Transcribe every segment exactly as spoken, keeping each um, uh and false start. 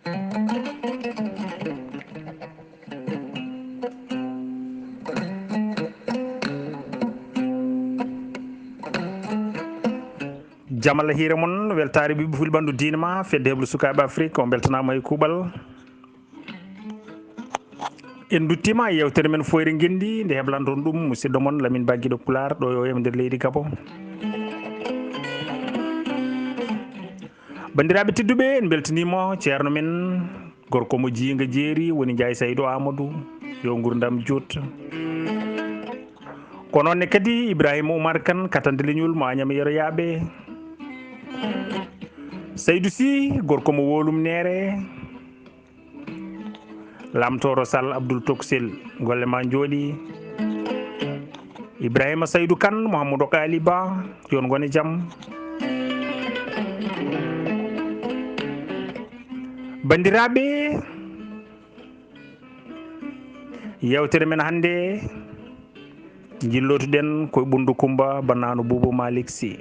Jam Allah hiire mon, weltaare ɓiɓɓe fulɓe ɓanndu diine ma, fedde heblo sukaaɓe Afrik, on mbeltanaama e kuuɓal. En nduttiima e yeewtere men Fooyre Ngenndi, nde heblanton ɗum musidɗo mon Lamin Ba Giɗo Pulaar, ɗo yo e nder leydi Gabon. Banndiraaɓe tedduɓe, en mbeltaniima ceerno men, gorko mo jiinga jeeri, woni Njaay Saydu Aamadu, yo nguurndam juut. Ko noon ne kadi Ibrahima Oumar Kane, katante leñol mo Añam Yero Yaaɓe. Saydu Sy, gorko mo Wolum Neere. Lamtooro Sall Abdoul Toksel, golle ma njooɗi. Ibrahima Saydu Kane, Mouhamadou Kaali Ba, yo on ngone jam. Banndiraaɓe, yeewtere men hannde, njilloto-ɗen ko e Ɓunndu Kummba, Bannaano Buubu Malik Sy.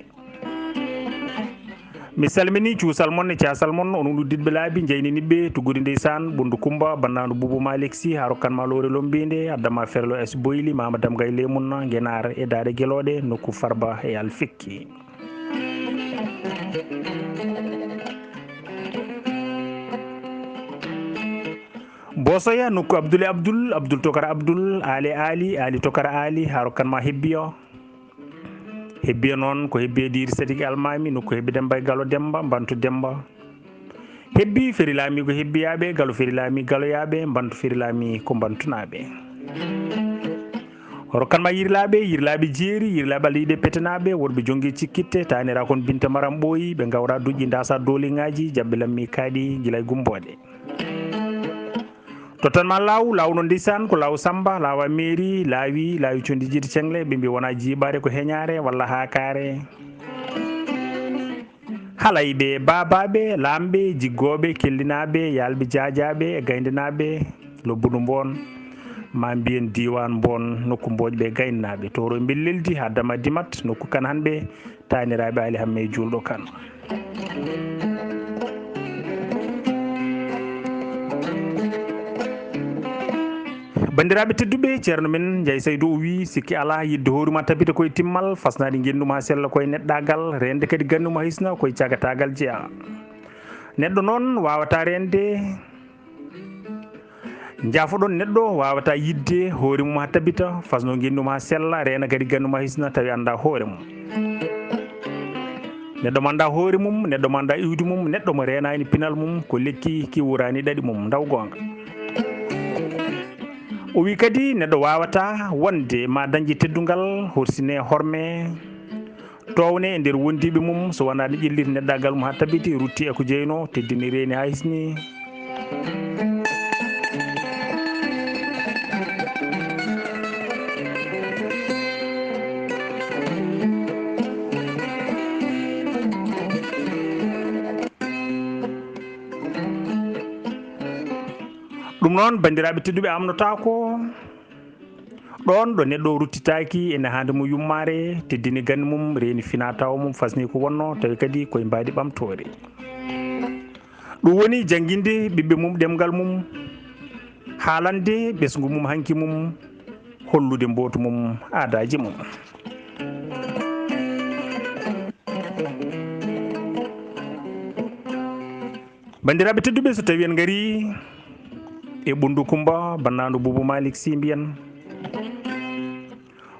Mi salmini cuusal mon e caasal mon, onon udditɓe laabi, jayninɓe, tuggude ndeysaan, Ɓunndu Kummba, Bannaano Buubu Malik Sy, haa rokkan ma lowre lommbiinde, addan ma Ferlo S Boyli, Mama Dam Gay Leemun, Ngenaar e Daade Gelooɗe, nokku Farba e Alfikki. Boosoya, nokku Abdul e Abdul, Abdul Tokara Abdul, Aali e Aali, Aali Tokara Aali, haa rokkan ma Hebbiyo. Hebbiyo noon ko Hebbiyo Diiri Sadik Almaami, nokku Hebbi Demba e Galo Demba, Mbantu Demba. Hebbi Feri Laami ko Hebbiyaaɓe, Galo Feri Laami Galoyaaɓe, Mbantu Feri Laami ko Mbantunaaɓe. Rokkan ma Yirlaaɓe, Yirlaaɓe Jeeri, Yirlaaɓe Aliiɗe Petenaaɓe, worɓe Jonnge Cikkitte, taanira kon Binta Maram Ɓooyi, ɓe ngawra duƴƴi ndaasa dooliŋaaji, jaɓɓe lammi kaaɗi gila e Gummbooɗe. Tottan ma laaw, laaw noon ndeysaan ko laaw Samba, laawa meeri, laawi, laawi condi jiidi ceŋle, ɓe mbi wona jiiɓaare ko heñaare walla haakaare. Halayɓe, baabaaɓe, laamɓe, jiggooɓe, kellinaaɓe, yaalɓe, jaajaaɓe e gayndenaaɓe, lobbudu Mboon, ma mbiyen diiwaan Mboon, nokku Mboojɓe e gayndenaaɓe, tooro e Mbelleldi, haa Dama Dimat, nokku Kan Hanɓe, taaniraaɓe Ali Hamme e Juulɗo Kan. Banndiraaɓe tedduɓe, ceerno men Njaay Saydu o wii, sikki alaa, yidde hoore mum tabita koye timmal, fasnaade ngenndu maa sella koye neɗɗaagal, reende kadi ganni mum hisna koye cagataagal jeyaa. Neɗɗo noon waawataa reende, njaafoɗon neɗɗo waawataa yidde hoore mum haa tabita, fasno ngenndu mum haa sella, reena kadi ganni mum haa hisna, tawi anndaa hoore mum. Neɗɗo mo anndaa hoore mum, neɗɗo mo anndaa iwdi mum, neɗɗo mo reenaani pinal mum, ko lekki ki wuraani ɗaɗi mum, ndaw goonga. O wii kadi, neɗɗo waawataa wonde ma dañde teddungal, horsinee horme, toowne e nder wondiiɓe mum, so wonaa ne ƴelliti neɗɗaagal mum haa tabiti, rutti e ko jeynoo, teddini reeni haa hisni. Ɗum noon, banndiraaɓe tedduɓe, amnotaako ɗoon ɗo neɗɗo ruttitaaki ene haande mum yummaare, teddini ganni mum, reeni finaa-taawa mum, fasni ko wonnoo, tawi kadi koye mbaadi ɓamtoore. Ɗum woni jannginde ɓiɓɓe mum ɗemngal mum, haalande ɓesngu mum, hanki mum, hollude mbootu mum, aadaaji mum. Banndiraaɓe tedduɓe, so tawii en ngarii e Ɓunndu Kummba, Bannaandu Buubu Maalik Sy mbiyen,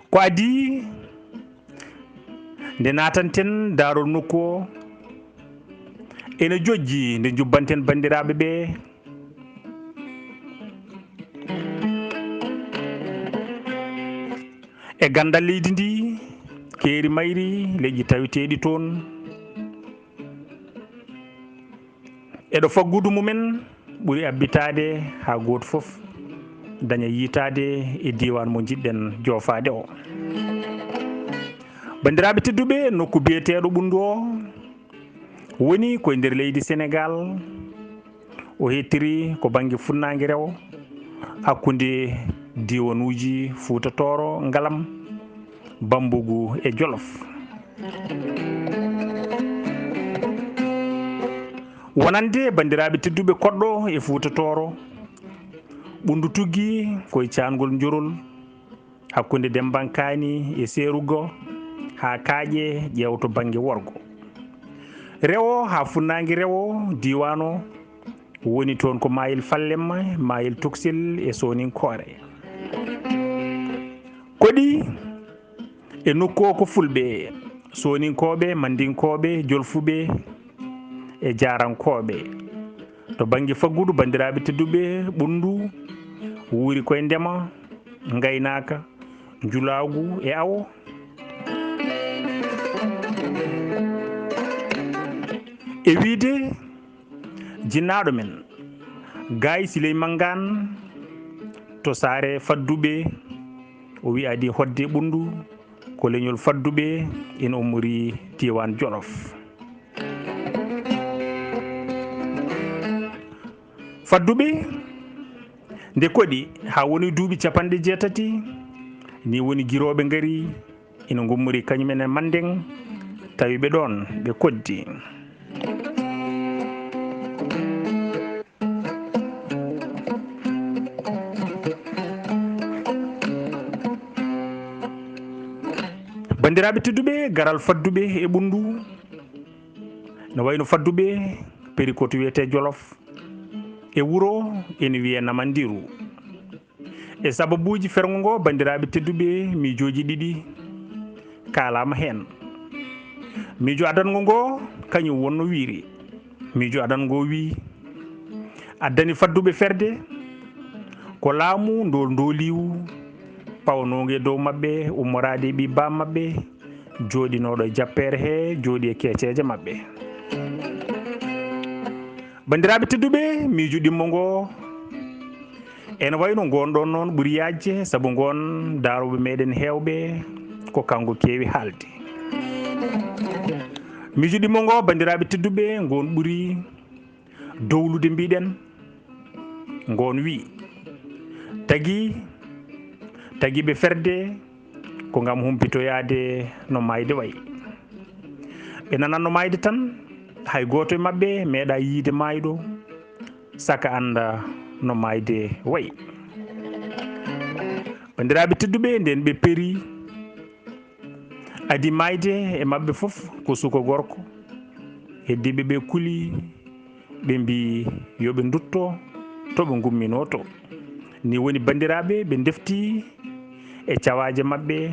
ko adii nde naatanten daarol nokku o, ene jojji nde njubbanten banndiraaɓe ɓe e ganndal leydi ndi, keeri mayri, leƴƴi taweteeɗi toon. E ɗo faggudu mumen ɓuri abbitaade haa gooto fof daña yiytaade e diiwaan mo njiɗɗen joofaade o. Banndiraaɓe tedduɓe, nokku biyeteeɗo Ɓunndu o woni ko e nder leydi Senegaal. O hettiri ko bannge funnaange rewo hakkunde diiwanuuji Fuuta Tooro, Ngalam, Bambugu e Jolof. Wonande banndiraaɓe tedduɓe, koɗɗo e Fuuta Tooro, ɓunndu tuggi ko e caangol Njorol, hakkunde Dembankaani e Seerugo, haa kaaƴe ƴeewto bannge worgo. Rewo haa funnaange rewo diiwaan o, woni toon ko Maayel Fallem, Maayel Tuksel e Sooninkoore. Koɗi e nokku o ko Fulɓe, Sooninkooɓe, Mandinkooɓe, Jolfuɓe e Jaarankooɓe. To bannge faggudu, banndiraaɓe tedduɓe, ɓunndu wuuri koye ndema, ngaynaaka, njulaagu e awo. E wiyde jinnaaɗo men Gaay Siley Manngaan to saare Fadduɓe, o wiyi adii hoɗde ɓunndu ko leñol Fadduɓe, ina ummori diiwaan Jolof. Fadduɓe nde koɗi haa woni duuɓi capanɗe jeetati, ni woni girooɓe ngari, ina ngummori kañum en e Manndeŋ, tawi ɓe ɗoon, ɓe koɗdi. Banndiraaɓe tedduɓe, garal Fadduɓe e ɓunndu, no wayno Fadduɓe, perikoto wiyetee Jolof, e wuro ene wiyee Namandiru. E sababuuji fergo ngo, banndiraaɓe tedduɓe, miijooji ɗiɗi kaalaama heen. Miijo adango ngo, kañum wonno wiyri. Miijo adango ngo wiyi, addani Fadduɓe ferde ko laamu ndool ndooliiwu pawnoongu e dow maɓɓe, ummoraade e ɓii baam maɓɓe, jooɗinooɗo e jappeere he, jooɗi e keeceeje maɓɓe. Banndiraaɓe tedduɓe, miijo ɗimmo ngo ene wayno ngoon ɗoon noon ɓuri yaajde, sabu ngoon daarooɓe meɗen heewɓe ko kanko keewi haalde. Miijo ɗimmo ngo, banndiraaɓe tedduɓe, ngoon ɓuri dowlude, mbiɗen, ngoon wiyi, tagi, tagi ɓe ferde ko ngam humpitoyaade no maayde wayi. Ɓe nanatno maayde tan, hay gooto e maɓɓe meeɗaa yiyde maayɗo, saka annda no maayde wayi. Banndiraaɓe tedduɓe, ndeen ɓe peri, adii maayde e maɓɓe fof ko suka gorko. Heddiiɓe ɓe kuli, ɓe mbiyi yo ɓe ndutto to ɓe ngumminoo to. Ni woni banndiraaɓe ɓe ndefti e cawaaje maɓɓe,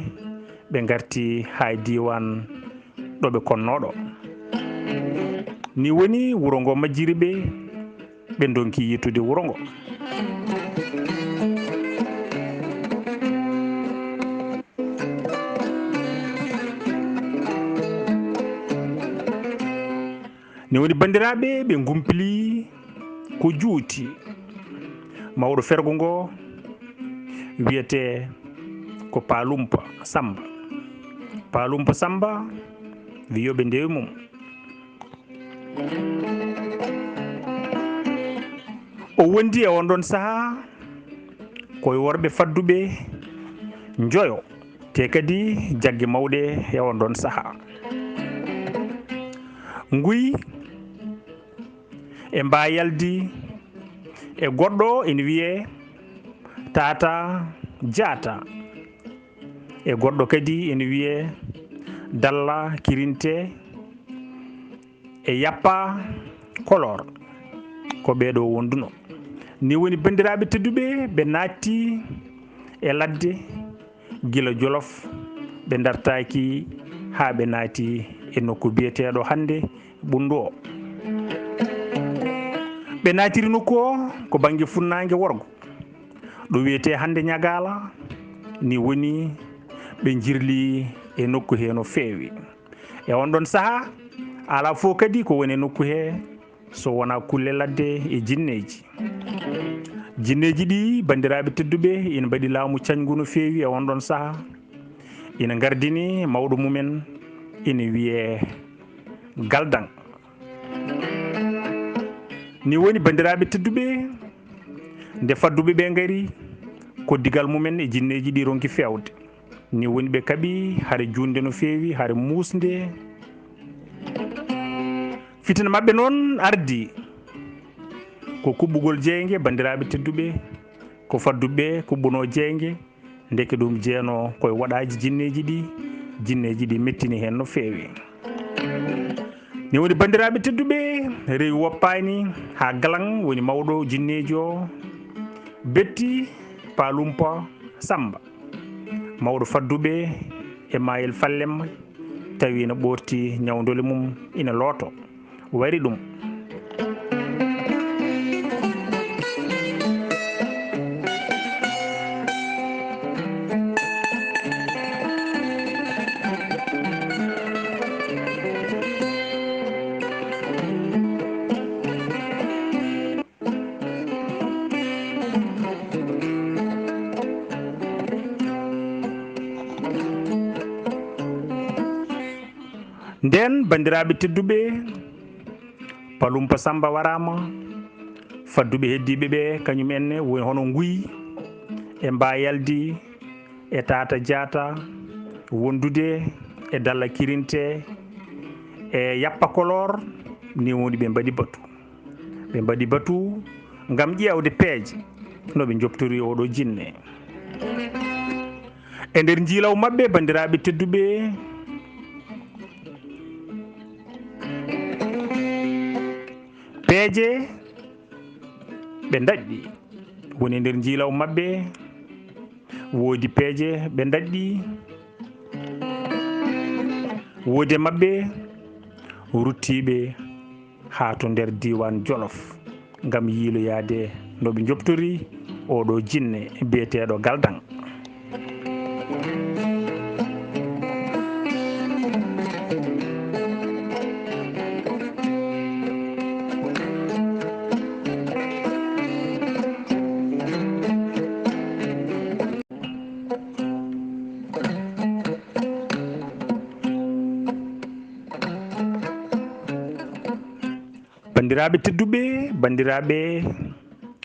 ɓe ngarti haa e diiwaan ɗo ɓe konnoo ɗo. Ni woni wuro ngo majjiri ɓe, ɓe ndonki yettude wuro ngo. Ni woni banndiraaɓe, ɓe ngumpili ko juuti. Mawɗo fergo ngo wiyetee ko Paalumpa Samba. Paalumpa Samba wiyi yo ɓe ndewi mum. O wondi e on ɗon sahaa ko e worɓe Fadduɓe njoyo, te kadi jagge mawɗe e on ɗon sahaa. Nguy e Mbayaldi e goɗɗo ene wiyee Tata Jaata. E goɗɗo kadi ene wiyee Dalla Kirinte e Yappa Kolor. Ko ɓee ɗoo wonduno. Ni woni, banndiraaɓe tedduɓe, ɓe naatti e ladde gila Jolof, ɓe ndartaaki haa ɓe naati e nokku biyeteeɗo hannde Ɓunndu o. Ɓe naatiri nokku o ko bannge funnaange worgo, ɗo wiyetee hannde Ñagaala. Ni woni ɓe njirli e nokku he no feewi. E on ɗon sahaa, alaa fof kadi ko woni e nokku he so wonaa kulle ladde e jinneeji. Jinneeji ɗi, banndiraaɓe tedduɓe, ina mbaɗi laamu cañngu no feewi e on ɗon sahaa. Ina ngardini mawɗo mumen, ina wiyee Galdaŋ. Ni woni, banndiraaɓe tedduɓe, nde Fadduɓe ɓe ngari, koddigal mumen e jinneeji ɗi ronki feewde. Ni woni, ɓe kaɓi hare juutnde no feewi, hare muusnde. Fitina maɓɓe noon ardi ko kuɓɓugol jeynge, banndiraaɓe tedduɓe, ko fadduɓe kuɓɓunoo jeynge, ndeke ɗum jeenoo koye waɗaaji jinneeji ɗi, jinneeji ɗi mettini heen no feewi. Ni woni, banndiraaɓe tedduɓe, rewi woppaani haa Galan woni mawɗo jinneeji o, betti Palumpa Samba, mawɗo fadduɓe e Mayel Fallemma, tawi ina ɓoorti ñawndole mum ina looto. Wayri ɗum. Ndeen, banndiraaɓe tedduɓe, Palumpa Samba waraama, fadduɓe heddiiɓe ɓe, kañum en ne woni hono Nguy e Mbayaldi e Tata Diatta, wondude e Dalla Kirinte e Yappa Kolor, ni woni ɓe mbaɗi batu. Ɓe mbaɗi batu ngam ƴeewde peeje no ɓe njoptori oɗo jinne. E nder njiilaw maɓɓe, banndiraaɓe tedduɓe, peeje ɓe ndaɗɗi. Woni e nder njiilaw maɓɓe, woodi peeje ɓe ndaɗɗi. Woodi e maɓɓe ruttiiɓe haa to nder diiwaan Jolof ngam yiiloyaade no ɓe njoptori oɗo jinne biyeteeɗo Galdan. Banndiraaɓe tedduɓe, banndiraaɓe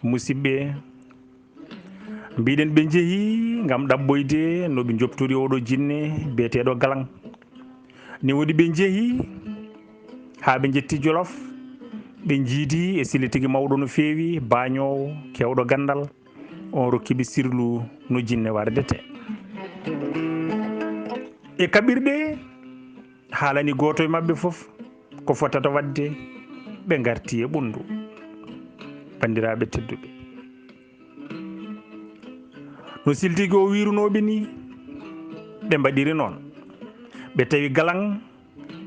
musidɓe, mbiɗen ɓe njehi ngam ɗaɓɓoyde no ɓe njoptori oɗo jinne biyeteeɗo Galan. Ni woni ɓe njehi haa ɓe njetti Jolof, ɓe njiidi e sili tigi mawɗo no feewi, baañoowo, keewɗo ganndal. On rokki ɓe sirlu no jinne wardete. E kaɓirɗe, haalani gooto e maɓɓe fof ko fotata waɗde, ɓe ngarti e ɓunndu. Banndiraaɓe tedduɓe, no siltigi o wiirunoo ɓe ni, ɓe mbaɗiri noon. Ɓe tawi Galan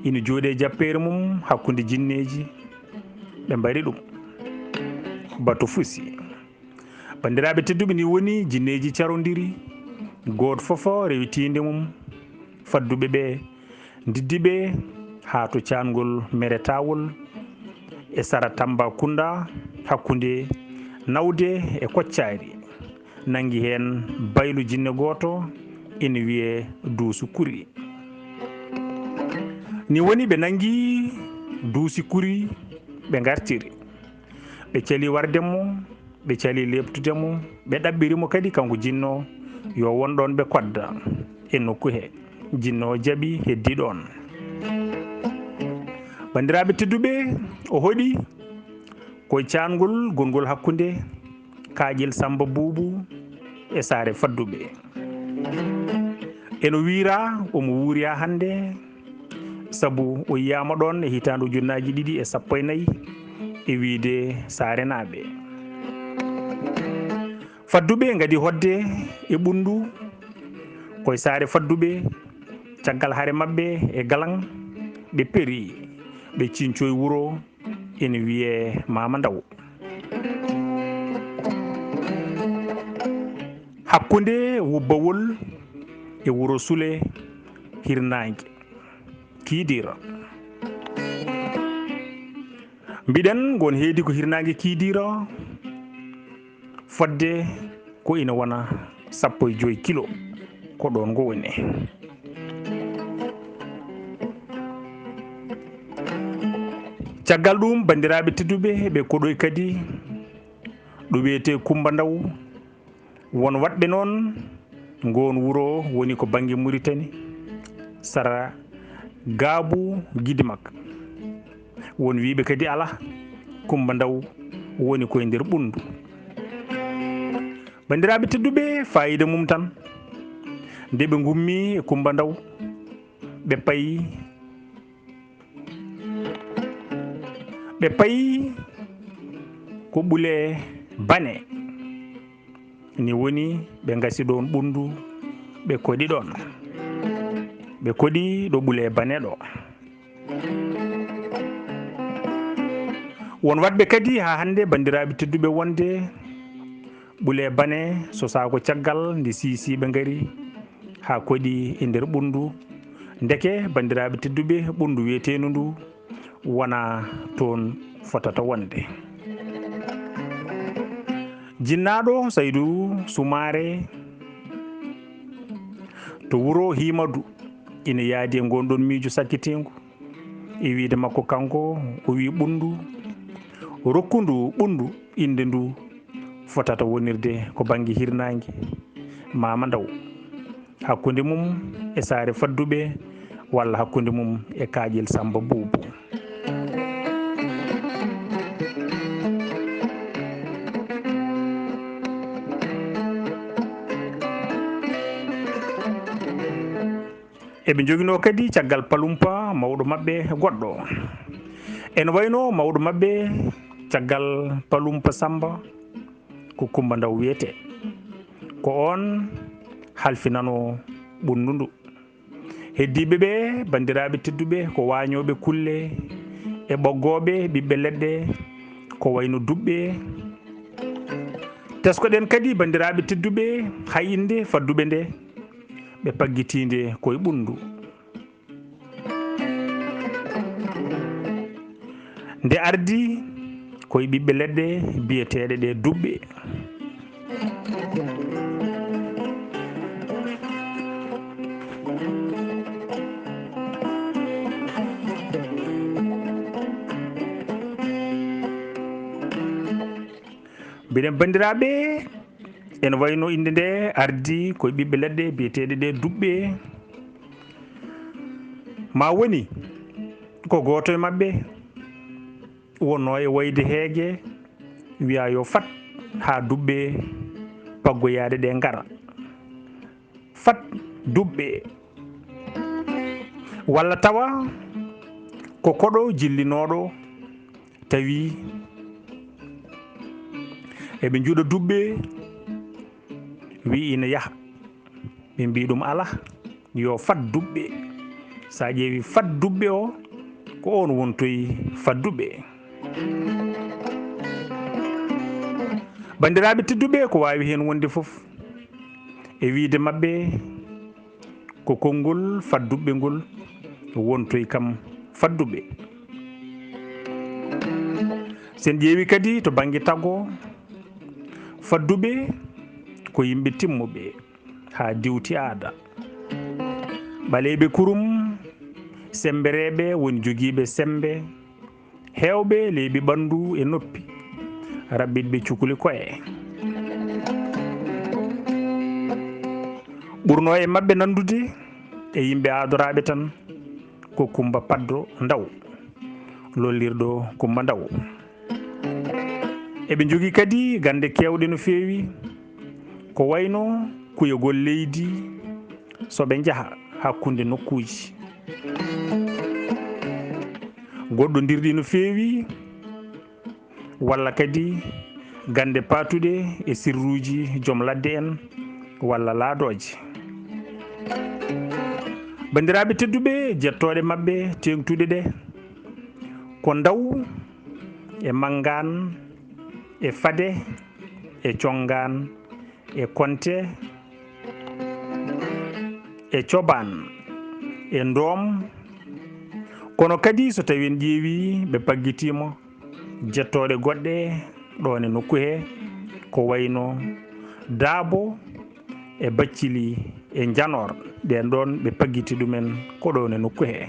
ina jooɗi e jappeere mum hakkunde jinneeji, ɓe mbari ɗum. Batu fusi. Banndiraaɓe tedduɓe, ni woni jinneeji carondiri, gooto fof rewi tiinde mum, fadduɓe ɓe, ndiddi ɓe haa to caangol Meretaawol e sara Tambacounda, hakkunde Nawde e Koccaari. Nanngi heen baylu jinne gooto ina wiyee Duusu Kuri. Ni woni ɓe nanngi Duusi Kuri, ɓe ngartiri. Ɓe cali warde mo, ɓe cali leeptude mo, ɓe ɗaɓɓiri mo kadi kanko jinno yo won ɗoon ɓe kodda e nokku he. Jinno o jaɓi, heddi ɗoon. Banndiraaɓe tedduɓe, o hoɗi ko e caangol gongol hakkunde Kaaƴel Samba Buubu e Saare Fadduɓe. Eno wiyraa omo wuuri haa hannde, sabu o yiyaama ɗoon e hitaande ujunnaaji ɗiɗi e sappo e nayi, e wiyde Saarenaaɓe. Fadduɓe ngadi hoɗde e Ɓunndu, ko e Saare Fadduɓe, caggal hare maɓɓe e Galan, ɓe peri, ɓe ciñcoyi wuro ina wiyee Maama Ndaw. Hakkunde Wubbawol e Wuro Sule, hirnaange Kiidiira. Mbiɗen ngon heedi ko hirnaange Kiidiira, fodde ko ina wona sappo e joy kilo, ko ɗoon ngo woni. Caggal ɗum, banndiraaɓe tedduɓe, ɓe koɗoy kadi ɗo wiyetee Kummba Ndaw, won waɗɓe noon, ngoon wuro woni ko bannge Muritani, sara Gaabu Gidimak. Won wiiɓe kadi alaa, Kummba Ndaw woni koye nder ɓunndu. Banndiraaɓe tedduɓe, faayiida mum tan, nde ɓe ngummii e Kummba Ndaw, ɓe payi, ɓe payi ko Ɓule Bane. Ni woni ɓe ngasi ɗoon ɓunndu, ɓe koɗi ɗoon. Ɓe koɗi ɗo Ɓule Bane ɗo. Won waɗɓe kadi haa hannde, banndiraaɓe tedduɓe, wonde Ɓule Bane sosaa ko caggal nde Siisiiɓe ngari haa koɗi e nder ɓunndu. Ndeke, banndiraaɓe tedduɓe, ɓunndu wiyeteendu ndu wonaa toon fotata wonde. Jinnaaɗo Saydu Sumaare to wuro Himadu ina yaadi e ngoon ɗoon miijo sakkitiingu. E wiyde makko kanko, o wii ɓunndu, rokkundu ɓunndu innde ndu fotata wonirde ko bannge hirnaange Maama Ndaw, hakkunde mum e Saare Fadduɓe walla hakkunde mum e Kaaƴel Sammba Buubu. Eɓe njoginoo kadi caggal Palumpa mawɗo maɓɓe goɗɗo. Ene waynoo mawɗo maɓɓe caggal Palumpa Sammba ko Kummba Ndaw wiyetee. Ko oon halfinanoo ɓunndu ndu. Heddiiɓe ɓe, banndiraaɓe tedduɓe, ko waañooɓe kulle e ɓoggooɓe ɓiɓɓe leɗɗe, ko wayno duɓɓe. Tesko-ɗen kadi, banndiraaɓe tedduɓe, hay innde fadduɓe nde, ɓe paggitii nde ko e ɓunndu. Nde ardii ko e ɓiɓɓe leɗɗe biyeteeɗe ɗe duɓɓe. Mbiɗen, banndiraaɓe, ene wayno innde nde ardii ko e ɓiɓɓe leɗɗe biyeteeɗe ɗe duɓɓe. Ma woni ko gooto e maɓɓe wonnoo e wayde heege, wiya yo fat haa duɓɓe paggoyaaɗe ɗe ngara. Fat duɓɓe. Walla tawa ko koɗo jillinooɗo, tawi eɓe njuɗa duɓɓe, wi ina yaha. Ɓe mbi ɗum alaa, yo fat duɓɓe. So a ƴeewi fat duɓɓe o, ko oon wontoyi fat duɓɓe. Banndiraaɓe tedduɓe, ko waawi heen wonde fof, e wiyde maɓɓe, ko konngol fat duɓɓe ngol wontoyi kam fat duɓɓe. So en ƴeewi kadi to bannge tago, fat duɓɓe ko yimɓe timmuɓe haa diwti aada. Ɓaleeɓe kurum, semmbereeɓe woni jogiiɓe semmbe, heewɓe leeɓi ɓanndu e noppi, raɓɓiɗɓe cukuli koye. Ɓurnoo e maɓɓe nanndude e yimɓe aadoraaɓe tan ko Kummba Paddo Ndaw, lollirɗo Kummba Ndaw. Eɓe njogii kadi gannde keewɗe no feewi, ko wayno kuyagol leydi so ɓe njaha hakkunde nokkuuji. Goɗɗondirɗi no feewi, walla kadi gannde paatuɗe e sirruuji joom ladde en walla laadooje. Banndiraaɓe tedduɓe, jettooɗe maɓɓe teeŋtuɗe ɗe ko Ndaw e Manngaan e Fade e Conngaan e Konte e Cobaan e Ndoom. Kono kadi, so tawii en ƴeewii, ɓe paggitiima jettooɗe goɗɗe ɗoon e nokku hee, ko wayno Daabo e Baccili e Njanoor. Ɗeen ɗoon ɓe paggiti ɗumen ko ɗoon e nokku hee.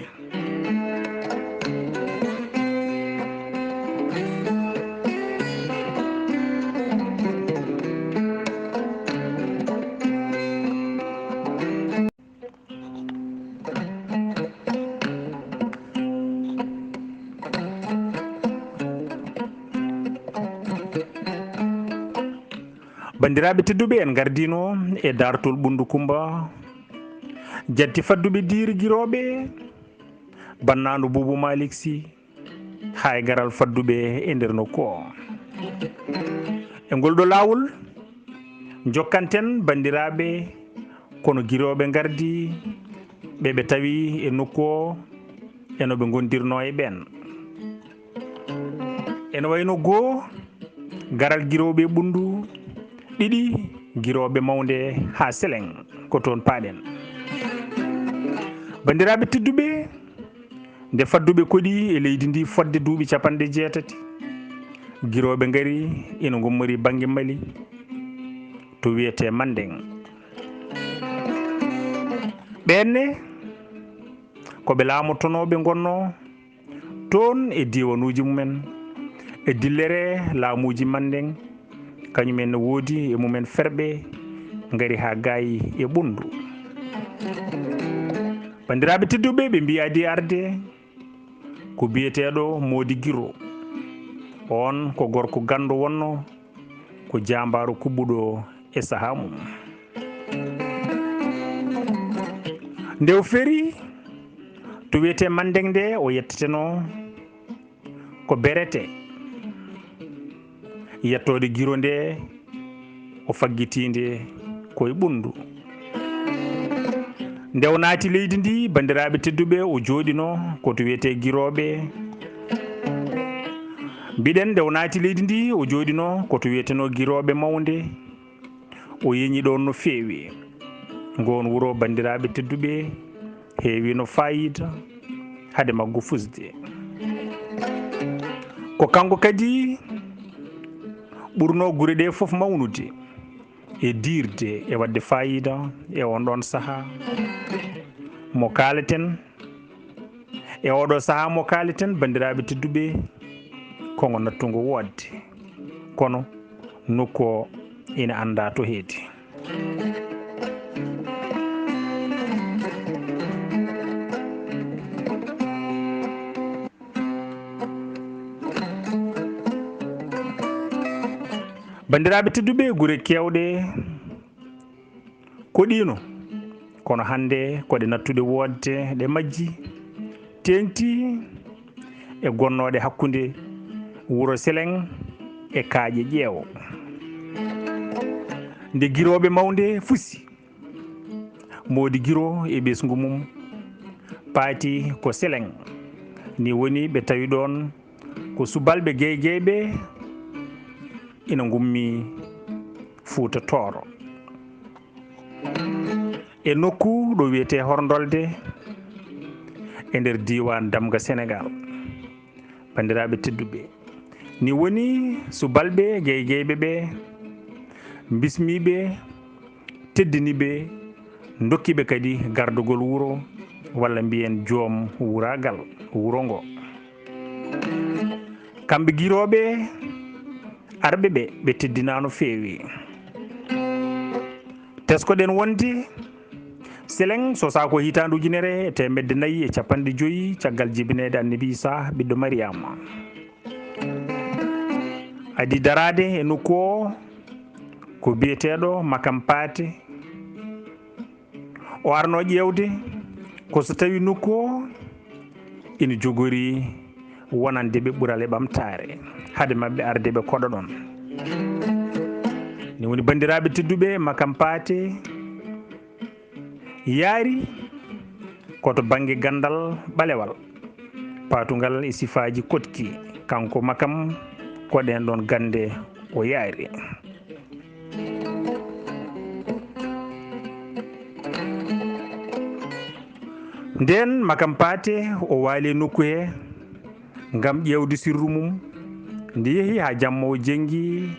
Banndiraaɓe tedduɓe, en ngardiino e daartol Ɓunndu Kummba, jatti fadduɓe diiri Girooɓe, bannaandu Buubu Maalik Si, haa e garal fadduɓe e nder nokku o. E ngol ɗo laawol, njokkanten banndiraaɓe, kono Girooɓe ngardi, ɓe ɓe tawi e nokku o, e no ɓe ngondirnoo e ɓeen. Ene wayno goo, garal Girooɓe Ɓunndu, ɗiɗi, Girooɓe Mawnde haa Seleŋ, ko toon paaɗen. Banndiraaɓe tedduɓe, nde fadduɓe koɗi e leydi ndi fodde duuɓi capanɗe jeetati, Girooɓe ngari ina ngummori bannge Mali, to wiyetee Manndeŋ. Ɓeen ne, ko ɓe laamotonooɓe ngonnoo toon e diiwanuuji mumen, e dillere laamuuji Manndeŋ, kañum en ne woodi e mumen ferɓe ngari haa gaayi e Ɓunndu. Banndiraaɓe tedduɓe, ɓe mbiyi adii arde ko biyeteeɗo Moodi Giro. Oon ko gorko ganndo wonno, ko jaambaaru kuɓɓuɗo e sahaa mum. Nde o ferii to wiyetee Manndeŋ nde, o yettetenoo ko berete. Yettoode Giro nde, o faggitii nde ko e Ɓunndu. Nde o naati leydi ndi, banndiraaɓe tedduɓe, o jooɗinoo ko to wiyetee Girooɓe. Mbiɗen, nde o naati leydi ndi, o jooɗinoo ko to wiyetenoo Girooɓe Mawnde. O yeñi ɗoon no feewi. Ngoon wuro, banndiraaɓe tedduɓe, heewiino faayiida hade maggo fusde. Ko kanko kadi ɓurnoo gure ɗe fof mawnude e diirde e waɗde faayiida e oon ɗoon sahaa mo kaaleten. E ooɗo sahaa mo kaaleten, banndiraaɓe tedduɓe, ko ngo nattungo woodde, kono nokku o ina anndaa to heedi. Banndiraaɓe tedduɓe, gure keewɗe koɗiino, kono hannde ko ɗe nattude woodde ɗe majji, teeŋti e gonnooɗe hakkunde wuro Seleŋ e kaaƴe Ƴeewo. Nde Girooɓe Mawnde fusi, Moodi Giro e ɓesngu mum paati ko Seleŋ. Ni woni ɓe tawi ɗoon ko subalɓe geygeyɓe ina ngummi Fuuta Tooro. E nokku ɗo wiyetee Horndolde e nder diiwaan Damga Senegaal. Banndiraaɓe tedduɓe, ni woni subalɓe geygeyɓe ɓe, mbismiiɓe, teddiniiɓe, ndokkiiɓe kadi gardugol wuro, walla mbiyen joom wuraagal wuro ngo. Kamɓe Girooɓe arɓe ɓe, ɓe teddinaa no feewi. Tesko-ɗen wonde Seleŋ sosaa ko hitaande ujunere e teemedde nayi e capanɗe joyi caggal jibineede Annabi Iisaa ɓiɗɗo Mariyaama. Adii daraade e nokku o ko biyeteeɗo Makam Paate. O arnoo ƴeewde ko so tawii nokku o ina jogori wonande ɓe ɓural e ɓamtaare, hade maɓɓe arde ɓe koɗa ɗoon. Ni woni, banndiraaɓe tedduɓe, Makam Paate yaari ko to bannge ganndal ɓalewal, paatungal e sifaaji koɗki. Kanko Makam, ko ɗeen ɗoon gannde o yaari. Ndeen Makam Paate o waali e nokku he ngam ƴeewde sirru mum. Nde yehi haa jamma o jenngi,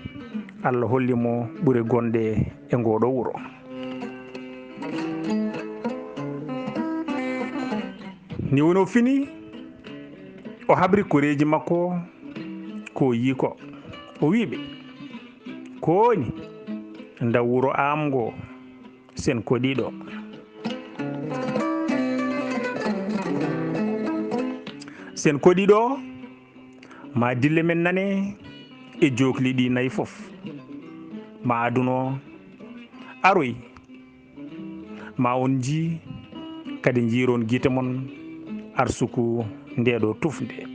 Allah holli mo ɓure gonɗe e ngoo ɗoo wuro. Ni woni o fini, o habri koreeji makko ko o yii ko. O wii ɓe, "Ko woni? Nda wuro am ngo, sen koɗiiɗo. Sen koɗiiɗo, ma dille men nane e jookli ɗi nayi fof." ma aduna o aroy, ma on njii, kadi njiiron gite mon arsuku ndeeɗo tufnde.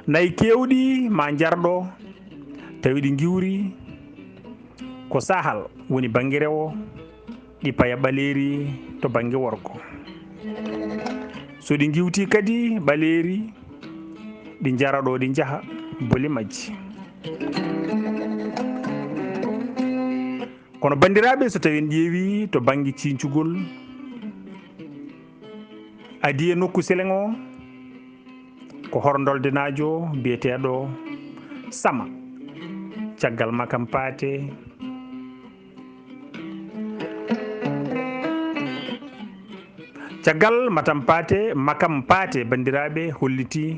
Nayi keewɗi ma njarɗo, tawi ɗi ngiwri ko sahal woni bannge rewo, ɗi paya ɓaleeri to bannge worgo. So ɗi ngiwti kadi ɓaleeri, ɗi njara ɗo ɗi njaha boli majji. Kono banndiraaɓe, so tawi en ƴeewi to bannge ciincugol, adii e nokku Seleŋ o, ko horndoldenaajo biyeteeɗo Sama, caggal Makam Paate. Caggal Matam Paate, Makam Paate, banndiraaɓe, holliti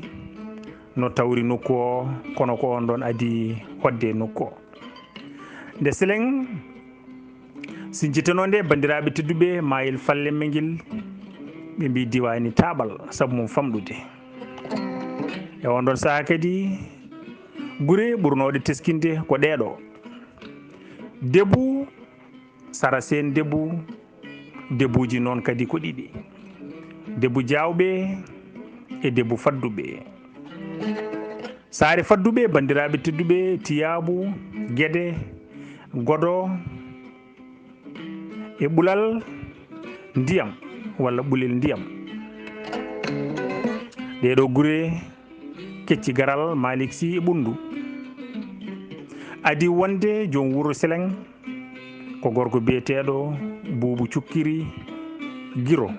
no tawri nokku o, kono ko on ɗon adii hoɗde e nokku o. Nde Seleŋ sinciteno nde, banndiraaɓe tedduɓe, maayel Fallemme ngel, ɓe mbii diwaani taaɓal, sabu mum famɗude. E on ɗon sahaa kadi, gure ɓurnooɗe teskinde ko ɗee ɗo: Debu, Saraseen Debu, Debuuji noon kadi ko ɗiɗi: Debu Jaawɓe e Debu Fadduɓe. Saare Fadduɓe, banndiraaɓe tedduɓe, Tiyaabu, Gede, Godo e Ɓulal Ndiyam walla Ɓulel Ndiyam. Ɗee ɗo gure kecci garal Malik Sy e Ɓunndu. Adii wonde joom wuro Seleŋ ko gorko biyeteeɗo Buubu Cukkiri Giro.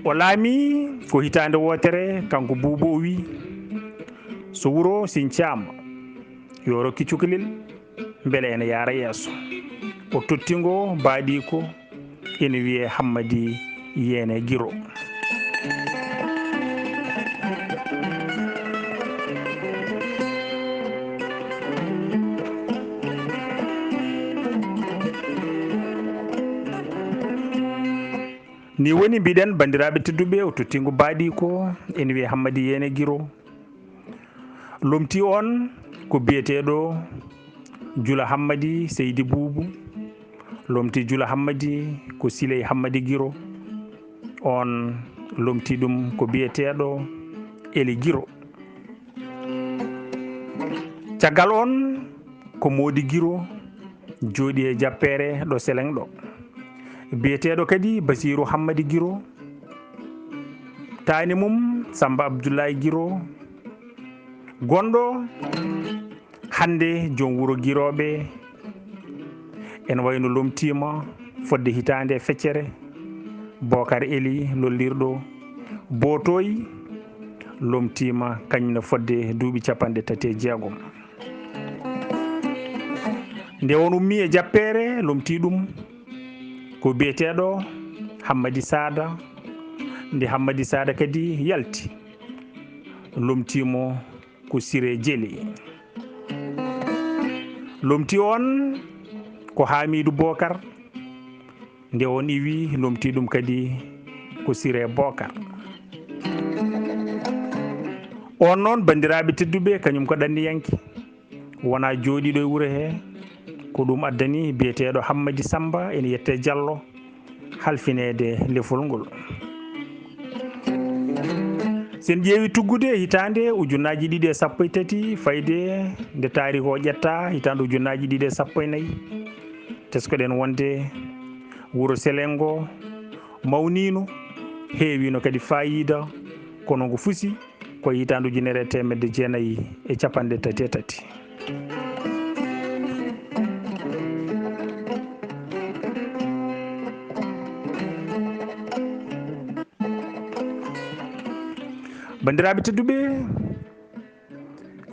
O laamii ko hitaande wootere, kanko Buubu, o wii, so wuro sincaama, yo rokke cukalel, mbele ene yaara yeeso. O totti ngo baaɗiiko, ene wiyee Hammadi Yeene Giro. Ni woni, mbiɗen, banndiraaɓe tedduɓe, o totti ngo baaɗiiko, ene wiyee Hammadi Yeene Giro. Lomti on ko biyeteeɗo Jula Hammadi Seydi Buubu. Lomti Jula Hammadi ko Siley Hammadi Giro. On lomti ɗum ko biyeteeɗo Eli Giro. Caggal on ko Moodi Giro jooɗi e jappeere ɗo Seleŋ ɗo. Biyeteeɗo kadi Basiiru Hammadi Giro, taani mum Samba Abdullahi Giro, gonɗo hannde joom wuro Girooɓe, ene wayno lomtiima fodde hitaande e feccere, Bookar Eli lollirɗo Bootooy lomtiima kañum ne fodde duuɓi capanɗe tati e jeegom. Nde on ummii e jappeere, lomtii ɗum ko biyeteeɗo Hammadi Saada. Nde Hammadi Saada kadi yalti, lomtii mo ko Siree Jeli. Lomtii on ko Haamiidu Bookar. Nde on iwi, lomtii ɗum kadi ko Siree Bookar. On noon, banndiraaɓe tedduɓe, kañum ko ɗanniyanke. Wonaa jooɗiiɗo e wuro he, ko ɗum addani biyeteeɗo Hammadi Samba, ene yette Jallo, halfineede lefol ngol. So en ƴeewi tuggude e hitaande ujunnaaji ɗiɗi e sappo e tati, fayde nde taariik o ƴetta, hitaande ujunnaaji ɗiɗi e sappo e nayi, teskoɗen wonde wuro Seleŋ ngo mawniino, heewiino kadi faayiida, kono ngo fusi ko hitaande ujunere e teemedde jeenayi e capanɗe tati e tati. Banndiraaɓe tedduɓe,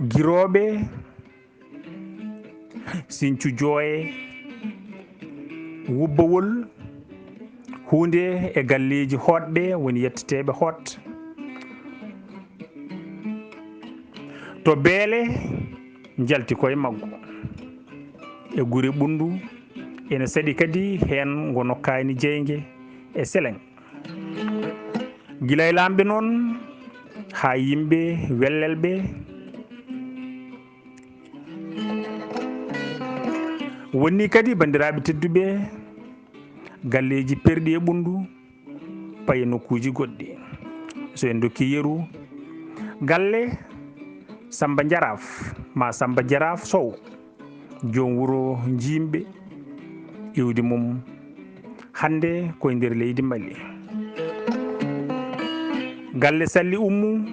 Girooɓe, Siñcu Jooye, Wubbawol, huunde e galleeji hootɓe woni yetteteeɓe hoot. To beele njalti koye maggo. E gure Ɓunndu ene saɗi kadi heen ngo nokkaani jeynge e Seleŋ. Gila e laamɓe noon, haa yimɓe wellelɓe. Wonni kadi, banndiraaɓe tedduɓe, galleeji perɗi e ɓunndu payi e nokkuuji goɗɗi. So en ndokki yeru, galle Samba Jaraaf maa Samba Jaraaf Sow, joom wuro Jiimɓe, iwdi mum hannde ko e nder leydi Mali. Galle Salli Ummu,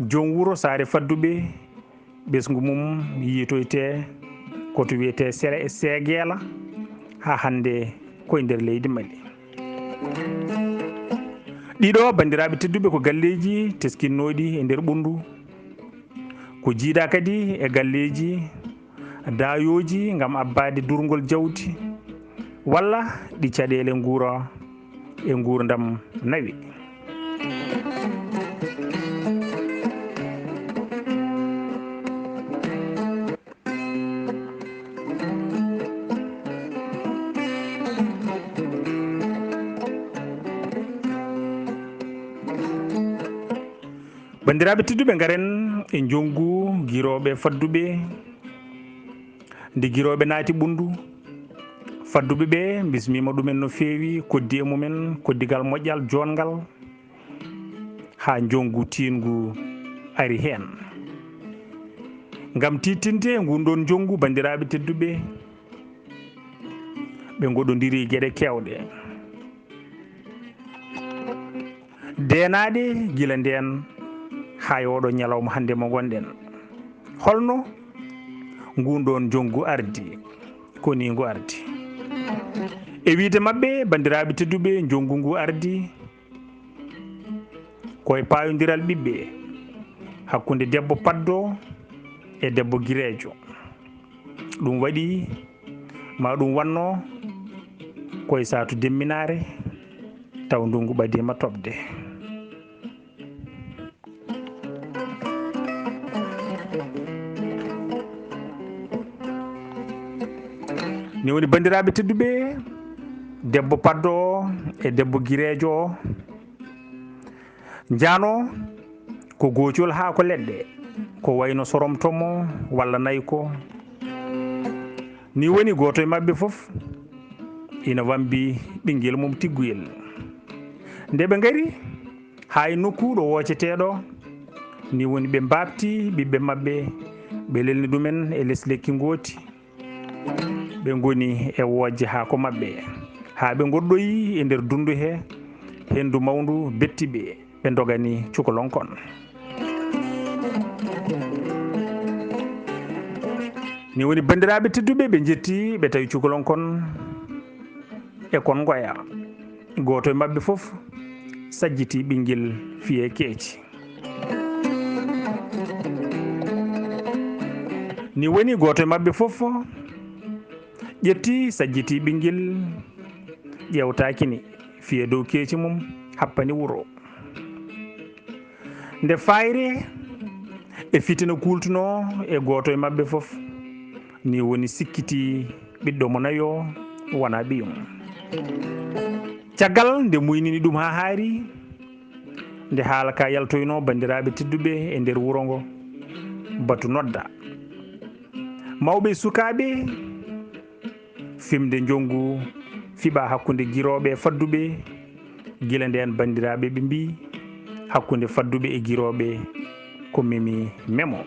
joom wuro Saare Fadduɓe, ɓesngu mum yiitoytee ko to wiyetee Sere-, Seegeela, haa hannde ko e nder leydi Mali. Ɗiɗo, banndiraaɓe tedduɓe, ko galleeji teskinnooɗi e nder ɓunndu, ko jiidaa kadi e galleeji daayooji ngam abbaade durngol jawdi, walla ɗi caɗeele nguura e nguurndam nawi. Banndiraaɓe tedduɓe, ngaren e njongu girooɓe fadduɓe. Nde girooɓe naati ɓunndu, fadduɓe ɓe, mbismiima ɗumen no feewi, koddi e mumen, koddigal moƴƴal, joonngal, haa njongu tiiɗngu ari heen. Ngam tiiɗtinde nguun ɗoon njongu, banndiraaɓe tedduɓe, ɓe ngoɗondiri geɗe keewɗe. Deenaaɗe gila ndeen haa e ooɗoo ñalawma hannde mo ngonɗen. Holno nguun ɗoon njongu ardi? Ko nii ngu ardi. E wiyde maɓɓe, banndiraaɓe tedduɓe, njongu ngu ardi ko e paayondiral ɓiɓɓe hakkunde debbo Paddo e debbo Gireejo. Ɗum waɗi ma ɗum wanno koye saatu demminaare, taw ndunngu ɓadiima toɓde. Ni woni, banndiraaɓe tedduɓe, debbo Paddo o e debbo Gireejo o njano ko goocol haa ko leɗɗe, ko wayno soromtomo walla nayko. Ni woni, gooto e maɓɓe fof ina wambi ɓinngel mum tigguyel. Nde ɓe ngari haa e nokku ɗo wooceteeɗo, ni woni ɓe mbaabti ɓiɓɓe maɓɓe, ɓe lelni ɗumen e les lekki ngooti. Ɓe ngoni e wojje haako maɓɓe, haa ɓe ngoɗɗoyi e nder dundu he, hendu mawndu betti ɓe, ɓe ndogani cukalon kon. Ni woni, banndiraaɓe tedduɓe, ɓe njetti, ɓe tawi cukalon kon e kon ngoya. Gooto e maɓɓe fof sajjiti ɓinngel fiyee keeci. Ni woni, gooto e maɓɓe fof ƴetti, sajjiti ɓinngel, ƴeewtaaki ni, fiyee dow keeci mum, happani wuro. Nde fayre e fitina kuultunoo e gooto e maɓɓe fof, ni woni sikkiti ɓiɗɗo mo nayo wona ɓiyum. Caggal nde muynini ɗum haa haari, nde haala ka yaltoynoo, banndiraaɓe tedduɓe, e nder wuro ngo, batu nodda. Mawɓe e sukaaɓe, fimde njongu fiɓa hakkunde girooɓe e fadduɓe. Gila ndeen, banndiraaɓe, ɓe mbii, hakkunde fadduɓe e girooɓe ko memi memo.